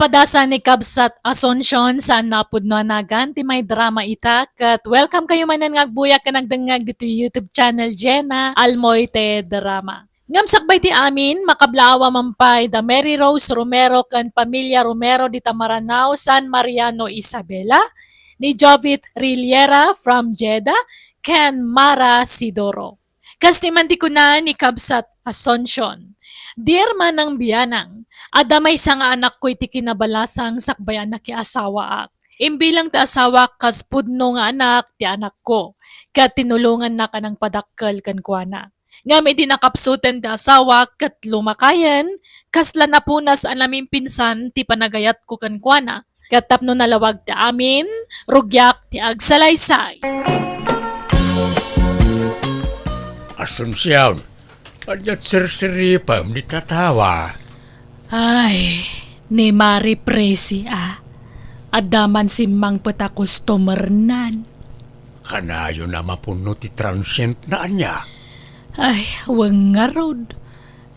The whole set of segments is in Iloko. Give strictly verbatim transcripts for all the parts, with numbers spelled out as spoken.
Dasa ni Kabsat Asuncion, saan napudno a nagan ti may drama ita, ket welcome kayo manen nga agbuyak ken agdengngeg ditoy YouTube channel Jenna Almoite Drama. Ngem sakbay ti amin, makablaawa man pay da Mary Rose Romero ken pamilya Romero dita Maranao, San Mariano, Isabela, ni Jovit Riliera from Jeddah, ken Mara Sidoro. Kas ti man ti kuna ni Kabsat Asuncion, "Dear Manang Bianang, adda maysa nga anakko iti kinabalasang sakbay a nakiasawaak. Imbilang ti asawak kas pudno nga anak ti anakko, ket tinulongannak a nangpadakkel kenkuana. Ngem idi nakapsuten ti asawak ket lumakayen, kasla napunas a namimpinsan ti panagayatko kenkuana. Ket tapno nalawag ti amin, rugiak ti agsalaysay." Asuncion, ania sirsiripem ni tatawa? Ay, ni Mari Presi a. Adda man simmangpet a customernan. Kanayon a mapunno ti transient na ania? Ay, wen ngarud.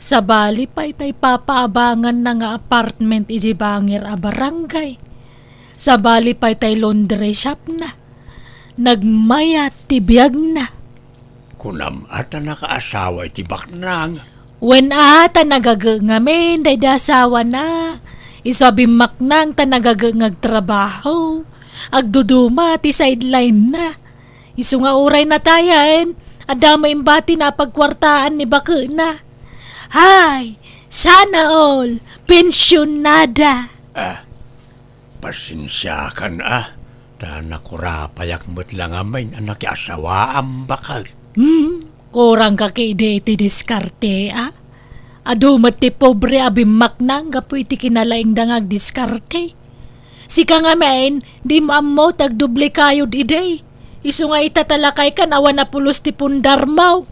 Sabali pay tay papaabanganna nga apartment iti bangir a barangay. Sabali pay tay laundry shop na. Nagmayat ti biagna. Kunam a ta nakaasawa iti baknang? Wen a, ta nagaget ngamin daydi asawana. Isu a bimmaknang ta nagaget nga agtrabaho. Agduduma ti sideline na. Isu nga uray natayen, adda met imbatina a pagkuartaan ni baketna. Hay, sana all, pensionada. Ah, pasensiakan a, ta nakurapayak met la ngamin a nakiasawaam baket. Hmm, kurangka ketdi iti diskarte a. Adu met ti pobre a bimmaknang gapu iti kinalaingda nga agdiskarte. Sika ngamin, dimo ammo ti agdubli kayod idi. Isu nga ita ta lakaykan awan a pulos ti pundarmo.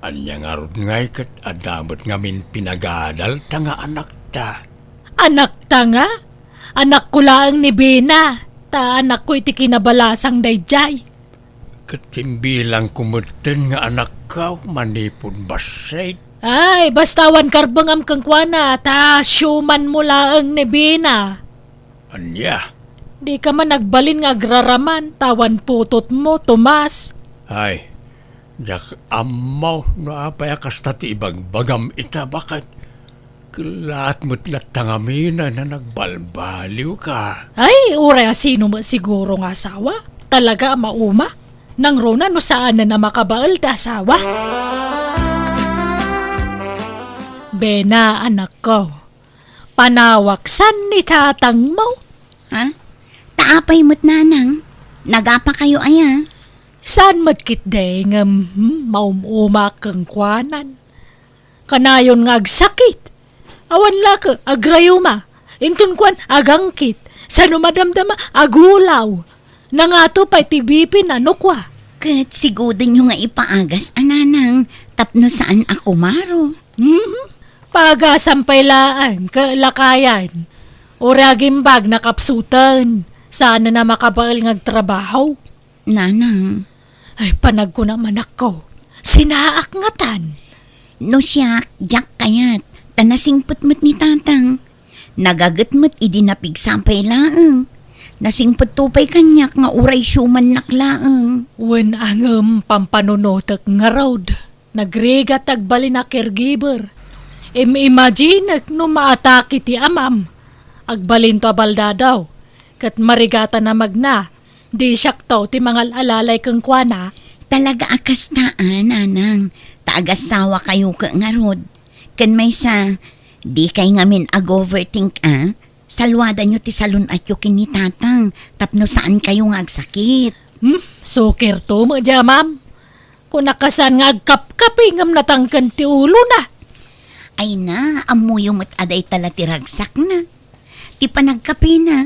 Ania ngarud ngay ket adda met ngamin pinagadalta nga anakta? Anakta nga? Anakko laeng ni Bena, ta anakko iti kinabalasang daydiay. Ket imbilangko metten nga anakko manipud bassit. Ay, basta awan karbengam kenkuana, ta siumanmo laeng ni Bena. Ania? Dika man agbalin nga agraraman, ta awan putotmo, Tomas. Ay, diak ammo no apay a kasta ti ibagbagam ita, baket. Kellaat met latta ngamin a nagbalbaliwka. Ay, uray a sino met siguro nga asawa. Talaga a mauma. Nangruna no saanen a makabael ti asawa. Bena, anakko. Panawaksan ni tatangmo. Ha? Ta apay met, nanang? Nagapakayo aya? Saan met ketdi ngem, hmm, maum-umak kenkuanan. Kanayon nga agsakit. Awan la ket agrayuma. Inton kuan, agangkit. Sano madamdama, agulaw. Nangato pay ti B P na no kua. Ket sigudenyo nga ipaagas a, nanang, tapno saan a kumaro. Mhm. Paagasam pay laeng, ket lakayan. Uray agimbag nakapsuten. Saan a makabael nga agtrabaho. Nanang. Ay, panagkuna manakko. Sinaak ngatan. No siak, diak kayat, ta nasingpet met ni tatang. Nagaget met idi napigsa pay laeng. Nasingpetto pay kaniak nga uray siumannak laeng. Wen a ngem pampanunotek ngarud. Nagrigat ti agbalin a caregiver. Im-imaginek no maatake ti amam. Agbalinto a baldadaw. Ket marigatan a magna. Di siakto ti mangal-alalay kenkuana. Talaga a kasta a, nanang, ta agasawakayo ket ngarud. Ken maysa, dikay ngamin ag-overthink a, saluadanyo ti salun-atyo ken ni tatang tapno saankayo nga agsakit. Hmm, sukirto met diay amam. Kunak a saan nga agkapkapi ngem natangken ti ulona. Ay na, ammoyo met a dayta la ti ragsakna. Ti panagkapina,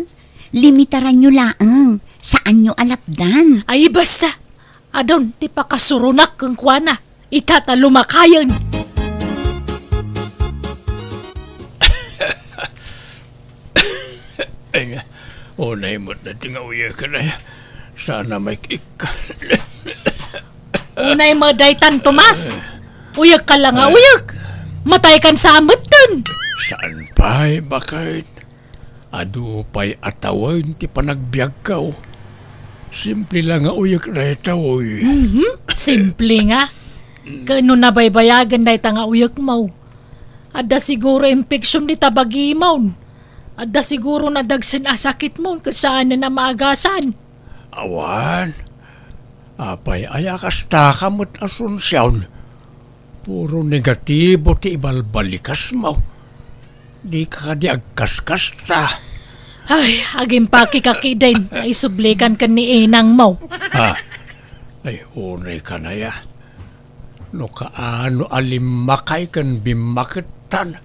limitaranyo laeng, saanyo a lapdan. Ay, basta, adun ti pakasuronak kenkuana, ita ta lumakayen. Ay nga, unay met dayta nga uyeken ay, sana may ikkan. Unay met daytan, Tomas. Uyek ka la nga uyek. Matay kan sa ametten. Saan pay, baket? Adu pay a tawen ti panagbiagko. Simple la nga uyek dayta, oy. Mhm, simple nga. Ken no nabaybayagen dayta nga uyekmo, adda siguro impeksion dita bagimon. Adda siguro nadagsen a sakitmon ket saanen a maagasan. Awan. Apay aya kasta ka met, Asuncion? Puro negatibo ti ibalbalikasmo. Dika kadi agkaskasta? Ay, agimpakek a kidin, naisublikan ken ni inangmo. Ha? Ay, unay ka na ya. No kaano a limmakay ken bimmakettan,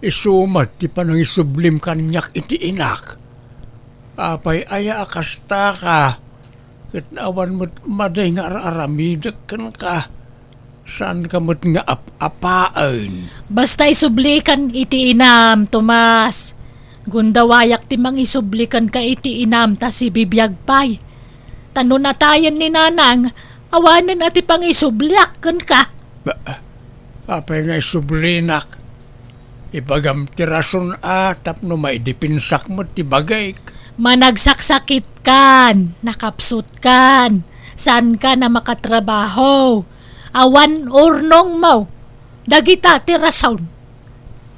isu met ti panangisublim kaniak iti inak. Apay aya a kasta ka? Ket awan met madi nga ar-aramidek kenka. Saanka met nga ap-apaen. Basta isublikan iti inam, Tomas. Gundawayak ti mangisubli kenka iti inam ta sibibiag pay. Ta no natayen ni nanang, awanen a ti pangisubliak kenka. Ba, apay nga isublinak? Ibagam ti rason a tapno maidepensak met ti bagik. Managsaksakitkan, nakapsutkan, saankan a makatrabaho. Awan urnongmo. Dagita ti rason.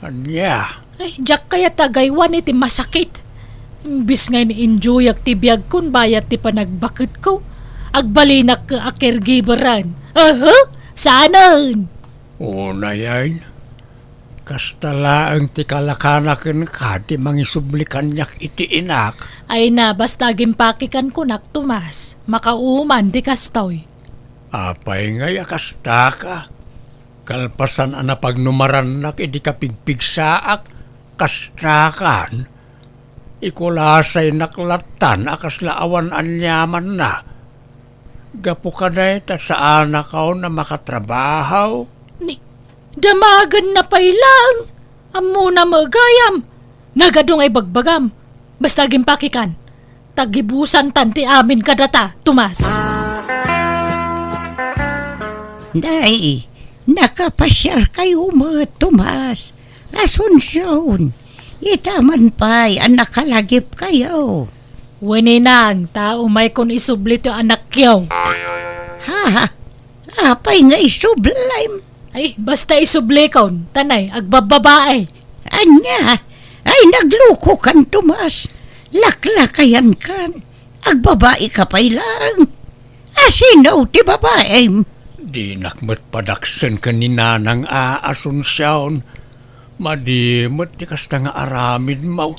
Ania? Ay, diak kayat a gaywan iti masakit. Imbes nga in-enjoyak ti biagkon bayat ti panagbaketko, agbalinak a caregiveran. Aha, saanen? Unayen, kasta laeng ti kalakana kenka ti mangisubli kaniak iti inak. Ay na, basta agimpakek kenkunak, Tomas, makauman ti kastoy. Apay ngay a kasta ka? Kalpasan a napagnumarannak idi kapigpigsaak, kasta kan? Ikulasaynak lattan a kasla awan aniamanna. Gapu kadayta, saanakon a makatrabaho. Ni, damagenna pay laeng. Ammona met gayam. Nagadu nga ibagbagam. Basta agimpakekan. Tagibusantan ti amin kadata, Tomas. Nay, nakapasiarkayo met, Tomas. Asuncion, ita man pay a nakalagipkayo. Wen, inang, ta umaykon isubli ti anakyo. Ha? Apay nga isublim? Ay, basta isublikon, ta nay, agbabbabae. Ania? Ay, naglukokan, Tomas. Laklakayankan. Agbabaika pay laeng. Asino ti babaem? Dinak met padaksen ken ni Nanang a Asuncion. Madi met ti kasta nga aramidmo.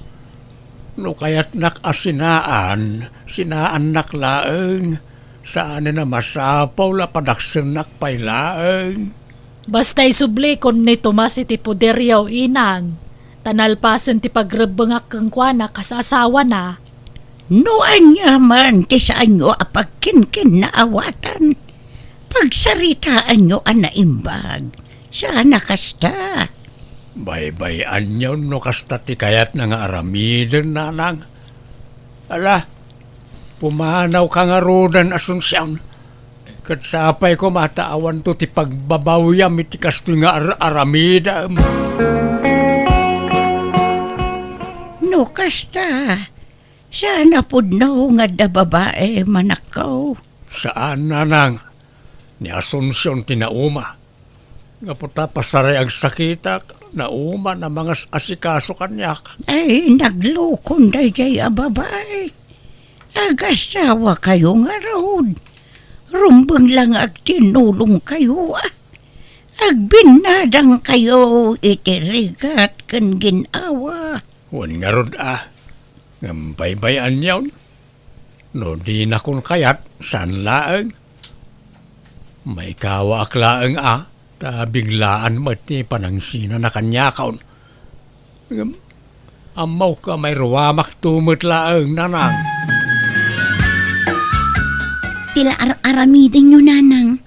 No kayatnak a sinaan, sinaannak laeng. Saanen a masapul a padaksennak pay laeng. Basta isublikon ni Tomas iti poderyo, inang, ta nalpasen ti pagrebbengak kenkuana kas asawana. No ania man ti saanyo a pagkinkinnaawatan, pagsaritaanyo a naimbag. Saan a kasta? Baybay-anyon no kasta ti kayatna nga aramiden, Nanang. Ala, pumanawka ngaruden, Asuncion. Ket sapay koma ta awanto ti pagbabawyam iti kastoy nga ar-aramidem. No kasta, saan a pudno nga adda babaem, anakko? Saan, Nanang. Ni Asuncion ti nauma. Gapu ta pasaray agsakitak, nauman a mangas-asikaso kaniak. Ay, naglukon daydiay a babae. Agasawakayo ngarud. Rumbeng la nga agtinnulongkayo, a. Agbinnadangkayo iti rigat ken gin-awa. Wen ngarud, a. Ngem baybay-anyon. No dinakon kayat, saan laeng. Maikawaak laeng a, ta biglaan met ti panangsinana kaniakon. Ngem, ammok a mairuamakto met laeng, Nanang. Ti la ar-aramidenyo, Nanang.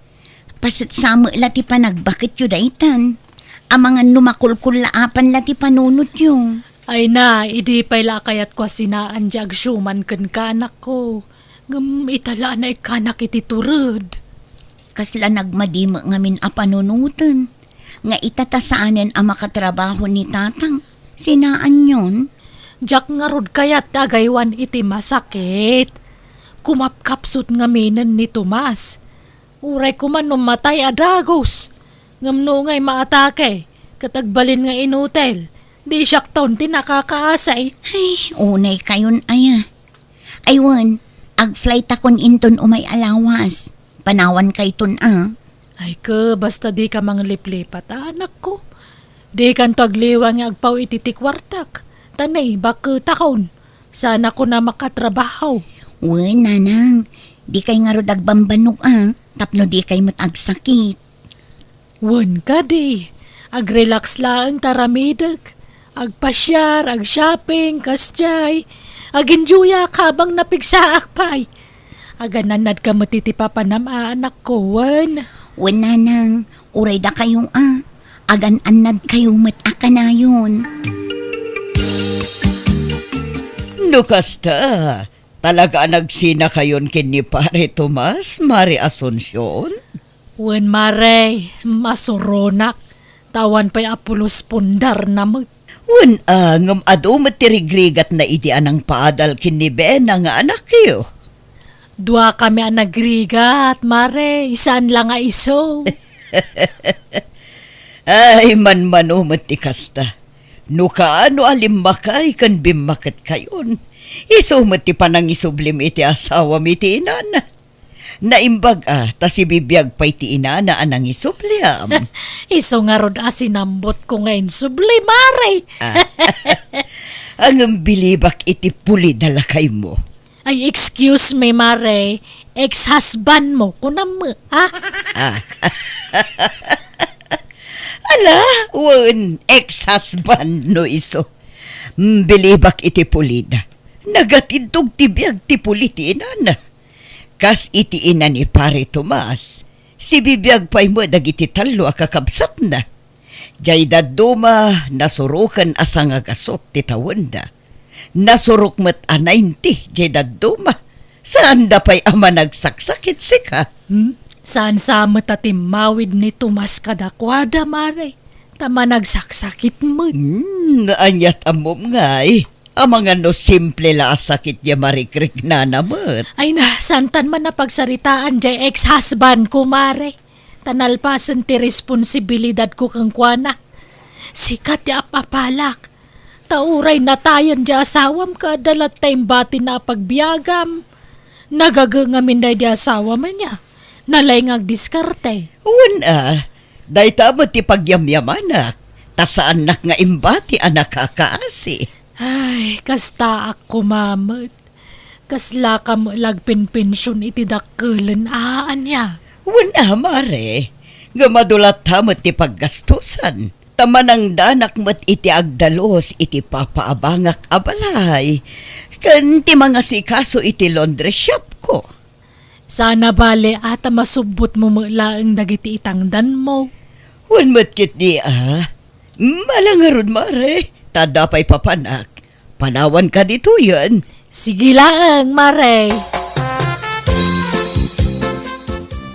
Pasetsa met la ti panagbaketyo daytan. Amangan no makulkullaapan la ti panunotyo. Ay na, idi pay la a kayatko a sinaan ti agsuman kenka, anakko. Ngem ita la a naikkanak iti tured. Kasla nagmadi met ngamin a panunoten, nga ita ta saanen a makatrabaho ni tatang, sinaanyon? Diak ngarud kayat ti agaywan iti masakit. Kumapkapsut ngaminen ni Tomas. Uray koma no matay a dagus. Ngem no ngay maatake, ket agbalin nga inutil, di siakton ti nakakaasi. Ay, unay kayon aya. Ay wen, agflight akon inton umay a lawas. Panawan kayton a. Ay ke, basta di ka mangliplipat, anakko. Di kanto agliwa nga agpaw iti ti kuartak. Ta nay, bakketakon. Saan ako na makatrabaho. Wen, nanang, di kay ngarud agbambanog a, tapno di kay met agsakit. Wen kadi, agrelax laeng ta ramidek. Agpasiar, agshopping, kasjay. Agenjoyak habang napigsaak pay. Agan-annadka met iti papanam a anakko, wen? Wen, nanang, uray dakayo a. Agan-annadkayo met a kanayon. No kasta, talaga a nagsinakayon ken ni Pare Tomas, Mare Asuncion? Wen, Mare, masuronak. Ta awan pay a pulos pundarna met. Wen, a, ngem adu met ti rigrigatna idi a nangpaadal ken ni Bena nga anakyo. Duakami a nagrigat, Mare, saan la nga isu. Ay, manmano met ti kasta. No kaano a limmakay ken bimmaketkayon, isu met ti panangisublim iti asawam iti inana. Naimbag a, ta sibibiag pay ti inana a nangisubliam. Isu ngarud a sinambotko nga insubli, Mare. Ah. Ngem bilibak iti pulid a lakaymo. Ay, excuse me, Mare. Ex-husband mo, kunam mo, ha? Ah. Ala, wen, ex-husband no isu. Mm, bilibak iti pulid. Nagatindog ti biag ti puli ti inana. Kas iti ina ni Pare Tomas, sibibiag pay met dagiti tallo a kakabsatna. Jay dadduma, nasuroken a sangagasut ti tawenda. Nasurok met a ninety jay dadduma. Saanda pay a managsaksakit sika. Hmm? Saan sa met a timmawid ni Tomas kadakuada, Mare? Ta managsaksakit met. Hmm, aniat ammom ngay? Amangan no simple la a sakit ya marikriknana met. Ay na, santan man a pagsaritaan jay ex-husband ko, Mare. Ta nalpasen ti responsibilidad ko kenkuana. Sika ti ap-apalak. Ta uray natayen jay asawam ket adda latta imbatina a pagbiagam. Nagaga ngamin daydi asawam ania. Nalay nga agdiskarte. Wen a, dayta met ti pagyamyamanak. Ta saannak nga imbati a nakakaasi. Ay, kastaak koma met. Kasla ka met la agpinpension iti dakkelen a ania? Wen a, Mare, ngem adu latta met ti paggastusan. Ta manangdanak met iti agdalus iti papaabangak a balay, ken ti mangasikaso iti laundry shop ko. Saan a bale a ta masubbot mo met laeng dagiti itangdan mo. Wen met ketdi a. Ala ngarud, Mare, ta adda pay papanak. Panawanka ditoyen. Sige laeng, Mare.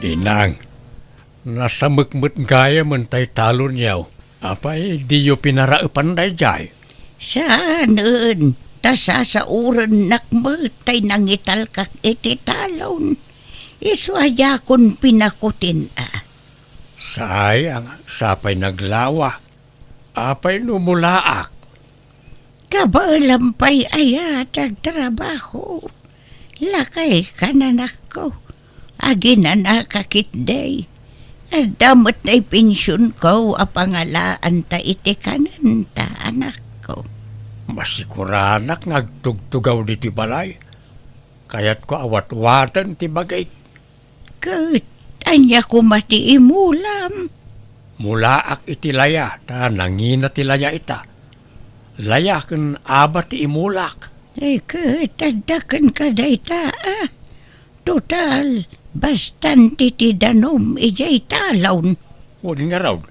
Inang, nasamek met gayamen tay talonyo. Apay, diyo pinaraepan daydiay? Saanen, ta sasaorennak met tay nangitalkak iti talon. Isu a diakon pinakutin a. Sayang, sapay naglawa. Apay no mulaak? Kabaelam pay aya ti agtrabaho. Lakay ka, anakko. Aginanaka ketdi. Adda met tay pensionko a pangalaanta iti kanenta, anakko. Masikuranak nga agtugtugaw ditoy balay. Kayatko a watwaten ti bagik. Ket ania koma ti imulam? Mulaak iti laya, ta nangina ti laya ita. Laya ken aba ti imulak. Ay, ket adda kenka dayta, a. Total, bastan ti, ti danum idiay talon. Wen ngarud,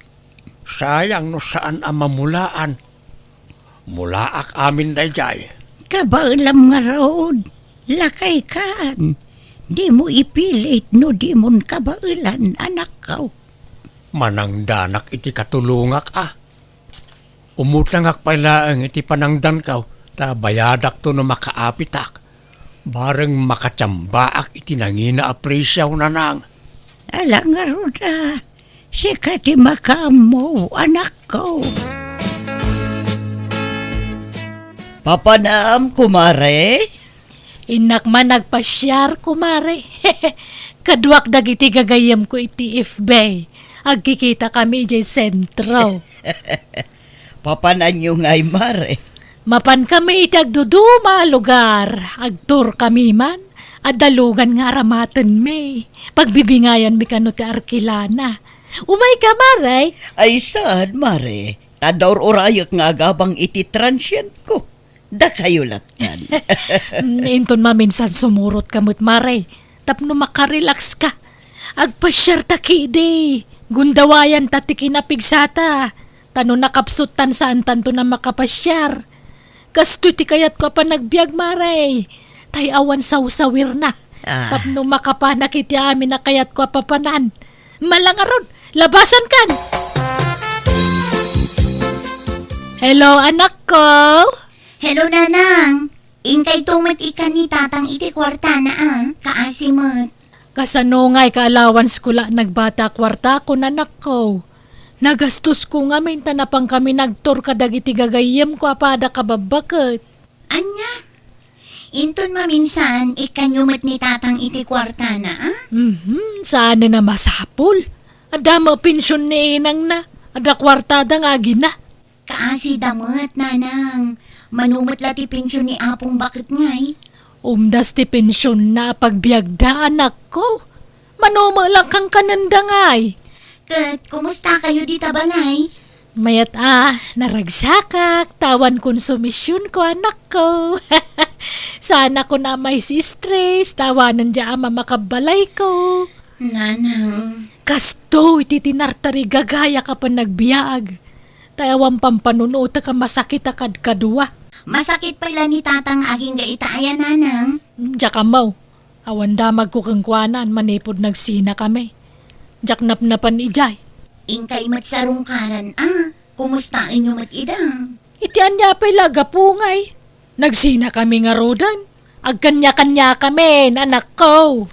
sayang no saan a mamulaan. Mulaak amin daydiay. Kabaelam ngarud, lakay kan. Dimo ipilit no dimon kabaelan, anakko. Manangdanak iti katulongak a. Umutangak pay laeng iti panangdanko, Ta bayadakto no makaapitak, bareng makatiambaak iti nangina a prisiaw, nanang. Ala ngarud a, sika ti makaammo, anakko. Papanam, kumare? Innak man nagpasiar, kumare. Kaduak dagiti gagayyemko iti F B. Agkikitakami idiay sentro. Papananyo ngay, mare? Mapankami iti agduduma a lugar. Agtourkami man. Adda lugan nga aramatenmi. Pagbibingayanmi kano ti arkilana. Umayka, mare? Ay, saan, mare? Ta adda ur-urayek nga agabang iti transientko. Dakayo lattan. Mm, inton maminsan sumurotka met, mare, tapno makarelaxka. Agpasiarta ketdi. Gundawayanta ti kinapigsata. Ta no nakapsuttan, saantanto a makapasiar. Kastoy ti kayatko a panagbiag, mare. Tay awan sawsawirna. Ah. Tapno makapanak iti amin a kayatko a papanan. Ala ngarud, labasankan! Hello, anakko! Hello, nanang. Inkayto met ikkan ni tatang iti kuartana, a. Kaasi met. Kasano ngay ka allowance ko la nagbata a kuartakon, anakko? Nagastosko ngamin ta napankami nagtour kadagiti gagayyemko a pada kababbaket. Ania? Inton maminsan, ikkanyo met ni tatang iti kuartana, a? Mhm, saanen a masapul. Adda met pension ni inangna. Adda kuartada nga agina. Kaasida met, nanang. Mano met la ti pension ni apong baket ngay? Umdas ti pensionna a pagbiagda, anakko. Mano met la kankanenda ngay? Ket kumustakayo dita balay? Mayat a, naragsakak, ta awan konsumisionko, anakko. Saanakon a mai-stress, ta awanen dia a mamakabbalayko. Nanang. Kastoy ti tinartarigagayak a panagbiag. Ta awan pampanunotek a masakit a kadkadua. Masakit pay la ni tatang agingga ita aya, nanang? Diak ammo. Awan damagko kenkuana manipud nagsinakami. Diak napnapan idiay. Inkay met sarungkaran a. Kumustaenyo met ida? Iti ania pay la gapu ngay? Nagsinakami ngaruden. Agkaniakaniakamin, anakko.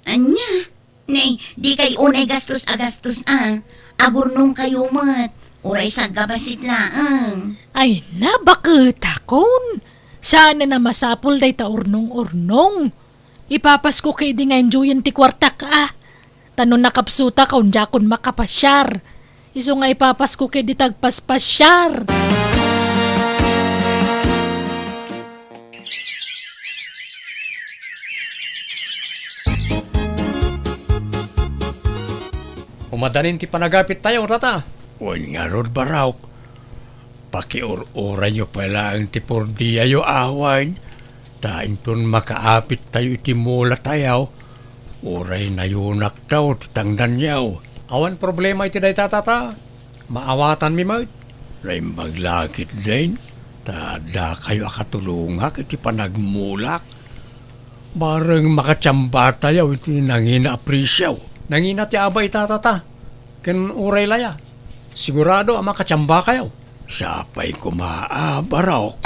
Ania? Nay, dikay unay gastos a gastos a. Agurnongkayo met. Uray saggabassit laeng. Ay, nabaketakon. Saanen a masapul dayta urnong-urnong. Ipapasko ketdi nga enjoyen ti kuartak a. Ta no nakapsutak, diakon makapasiar. Isu nga ipapasko ketdi ta agpaspasiar. Umadanin ti panagapittayo, tata. Wen ngarud, Barok. Pakiur-urayyo pay laeng ti pordiayo awan, ta inton makaapittayo iti mulatayo, uray nayunaktayo ti tangdanyo. Awan problema iti dayta, tata. Maawatanmi met. Naimbag la ketdin, ta dakayo a katulongak iti panagmulak. Bareng makatiambatayo iti nangina a prisiaw. Nangina ti aba ita, tata. Ken uray la ya, sigurado a makatiambakayo. Sapay koma a, Barok.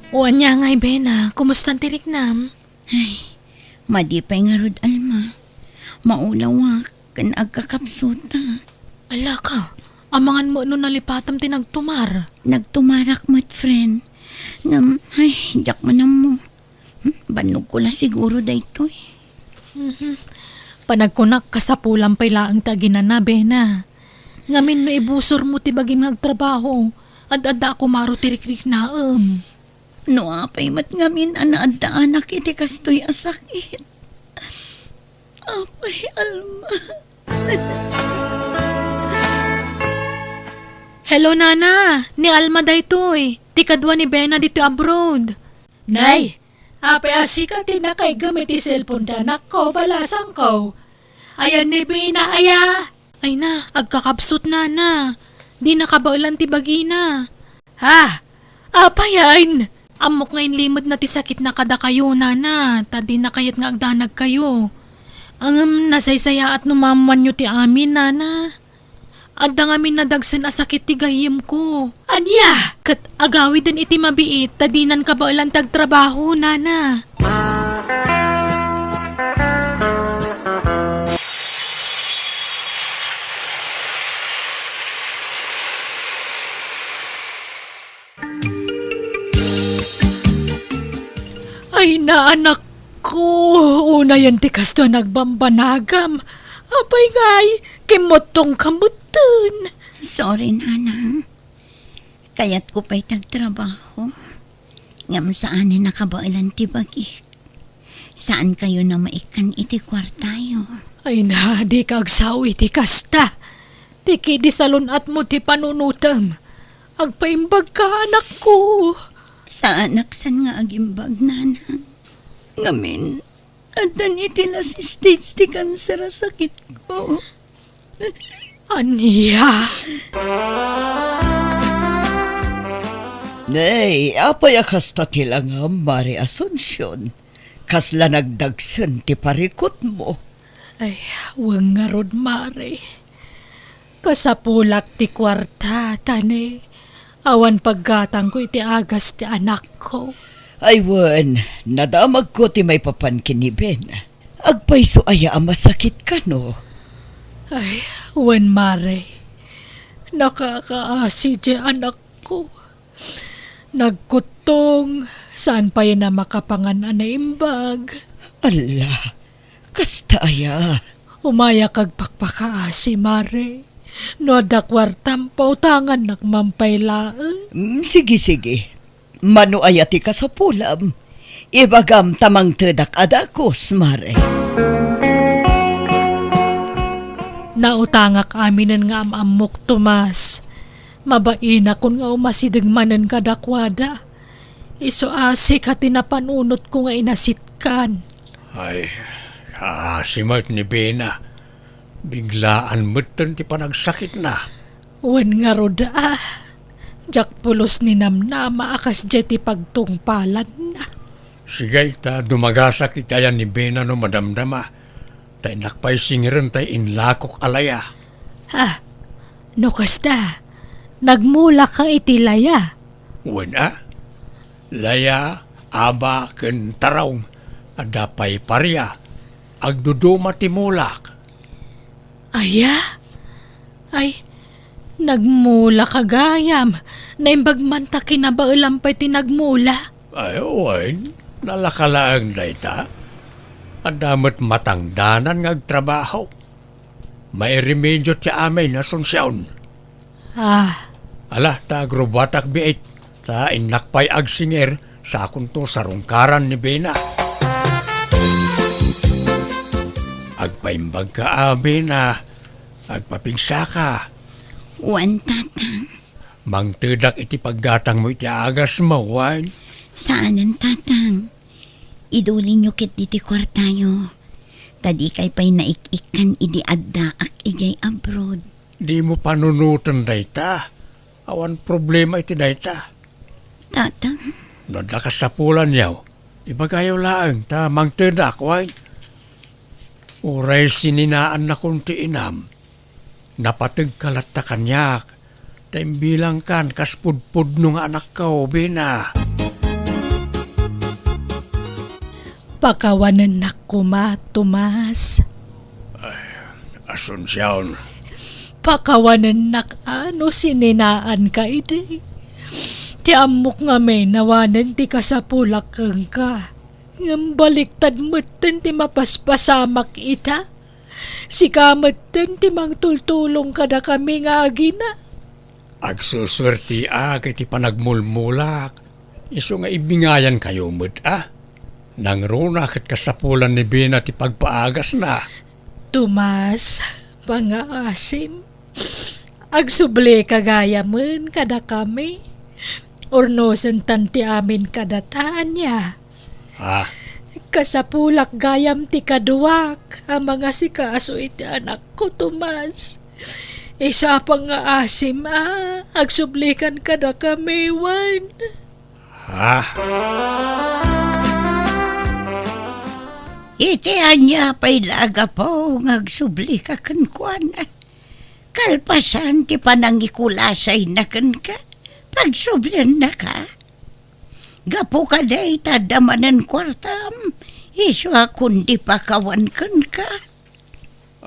O ania ngay, Bena, kumustan ti riknam? Ay, madi pay ngarud, Alma. Maulawak ken agkakapsutak. Alaka, amangan met no nalipatam ti nagtumar. Nagtumarak met, friend. Ngem, ay, diak man ammo. Hmm, bannogko la siguro daytoy. Mhm. Panagkunak, kasapulan pay laeng ti aginana, Bena. Ngamin no ibusormo ti bagim nga agtrabaho, ad-adda a kumaro ti rikriknaem. No apay met ngamin a naaddaanak iti kastoy a sakit. Apay, Alma. Hello, Nana. Ni Alma daytoy. Ti kadua ni Bena ditoy abroad. Nay, apay a sika ti nakaigem iti cellphone da, anakko, balasangko. Ayan ni Bena, aya? Ay na, agkakabsut, Nana. Di nakabaelan ti bagina. Ha? Apayen? Ammok nga inlimedna ti sakitna kadakayo, Nana, ta dina kayat nga agdanagkayo. Ngem nasaysayaat no maammoanyo ti amin, nana. Adda ngamin nadagsen a sakit ti gayyemko. Ania? Ket agawiden iti mabiit ta dinan kabaelan ti agtrabaho, nana. Ay, naanakko, unayen ti kasto a nagbambanagam. Apay ngay, kimmuttongka metten. Sorry, nanang. Kayatko pay ti agtrabaho. Ngem saanen a kabaelan ti bagik. Saankayon a maikkan iti kuartayo. Ay na, dika agsao iti kasta. Ti kidi salun-atmo ti panunotem. Agpaimbagka, anakko. Saanak san nga agimbag, nanang. Ngamin, addan iti last stage ti kanser a sakitko. Ania? Nay, apay a kasta ti langam, Mare Asuncion? Kasla nagdagsen ti parikutmo. Ay, wen ngarud, Mare. Kasapulak ti kuarta, ta ne, awan paggatangko iti agas ti anakko. Ay wen, nadamagko ti maipapan ken ni Ben. Agpayso aya a masakit kano? Ay, wen, Mare. Nakakaasi ti anakko. Nagkuttong, saan pay a makapangan a naimbag. Alla, kasta aya? Umayak agpakpakaasi, Mare. No adda kuartam, pautangannak man pay laeng. Mm, sige, sige. Mano aya ti kasapulam? Ibagam ta mangtedak a dakes, Mare. Nautangak aminen nga am-ammok, Tomas. Mabainakon nga umasideg manen kadakuada. Isu a sika ti napanunotko nga inasitkan. Ay, kaasi met ni Bena. Biglaan metten ti panagsakitna. Wen ngarud a, diak pulos ni namnama a kasdiay ti pagtungpalanna. Sige, ta dumagasak iti ayan ni Bena no madamdama. Ta innak pay singirenta ti inlakok a laya. Ah, no kasta, nagmulaka iti laya? Wen a, laya, aba, ken tarong, adda pay paria. Agduduma ti mulak. Aya? Ay, nagmulaka gayam. Naimbag man ta kinabaelam pay ti nagmula. Ay, wen, nalaka laeng dayta. Adda met matangdanan nga agtrabaho. Mairemedio ti amin, Asuncion. Ah. Ala, ta agrubbuatak biit, ta innak pay agsingir, sakonto sarungkaran ni Bena. Agpaimbagka a, Bena. Agpapigsaka. Wen, Tatang. Mangtedak iti paggatangmo iti agasmo, wen? Saanen, Tatang. Idulinyo ketdi ti kuartayo. Ta dikay pay naik-ikkan idi addaak idiay abroad. Dimo panunoten dayta. Awan problema iti dayta. Tatang. No adda kasapulanyo, ibagayo laeng ta mangtedak, wen? Uray sininaannakon ti inam, napategka latta kaniak, ta imbilangkan kas pudpudno nga anakko, Bena. Pakawanennak koma, Tomas. Ay, Asuncion. Pakawanennak a no sininaanka idi. Ti ammok ngamin awanen ti kasapulak kenka. Ngem baliktad metten ti mapaspasamak ita. Sika metten ti mangtultulong kadakami nga agina. Agsusuertiak iti panagmulmulak. Isu nga ibingayankayo met a. Nangruna ket kasapulan ni Bena ti pagpaagasna. Tomas, pangaasim. Agsublika gayamen kadakami. Urnosentan ti amin kadata, ania? Ah. Kasapulak gayam ti kaduak a mangasikaso iti anakko, Tomas. Isu a pangaasim a agsublikan kadakami, wen. Ah. Iti ania pay la a gapu nga agsublika kenkuana? Kalpasan ti panangikulasayna kenka, pagsubliannaka. Gapu kadi ta adda manen kuartam, isu a kundi pakawan kenka.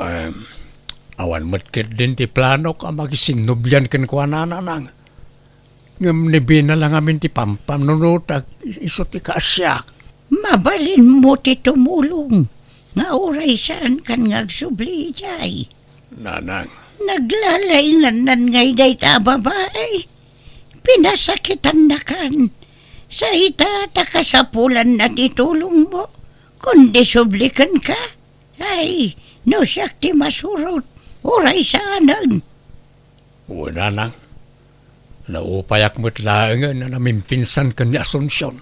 Em, awan met ketdin ti planok a makisinnublian kenkuana, Nanang. Ngem ni Bina la ngamin ti pampanunotak, isu ti kaasiak. Mabalinmo ti tumulong nga uray saankan nga agsubli idiay. Nanang. Naglalaingannan ngay dayta a babai. Pinasakitannakan. Sa ita ta kasapulanna ti tulongmo, kundi sublikenka. Ay, no siak ti masurot, uray saanen. Wen, Nanang. Naupayak met laengen a namimpinsan ken ni Asuncion.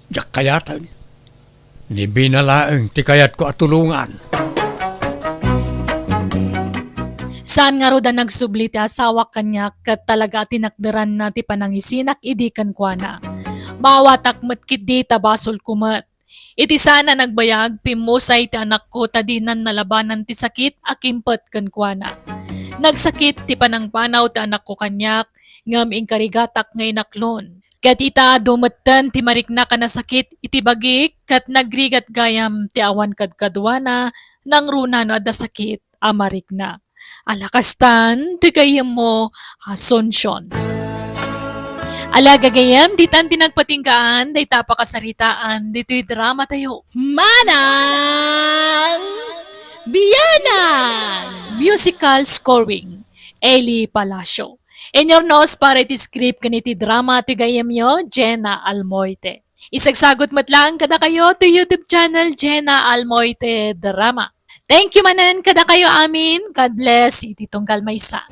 Diak kayaten. Ni Bina laeng ti kayatko a tulongan. Saan ngarud a nagsubli ti asawak kaniak ket talaga a tinakderanna ti panangisinak idi kenkuana. Maawatak met ketdi ta basolko met. Iti saan a nagbayag, pimmusay ti anakko ta dinan nalabanan ti sakit a kimpet kenkuana. Nagsakit ti panangpanaw ti anakko kaniak, ngem inkarigatak nga inaklon. Ket ita, adu metten ti mariknak a nasakit iti bagik, ket nagrigat gayam ti awan kadkaduana, nangruna no adda sakit a marikna. Ala kastan, ti gayyemmo, Asuncion. Ala gagayyem, ditan ti nagpatinggaan, dayta a pakasaritaan, ditoy drama tayo. Manang Biyanan! Musical scoring, Eli Palacio. Inurnos para iti script ken iti drama ti gayyemyo, Jenna Almoite. Isagsagut met laeng kadakayo ti YouTube channel, Jenna Almoite Drama. Thank you manen kadakayo amin. God bless iti tunggal maysa.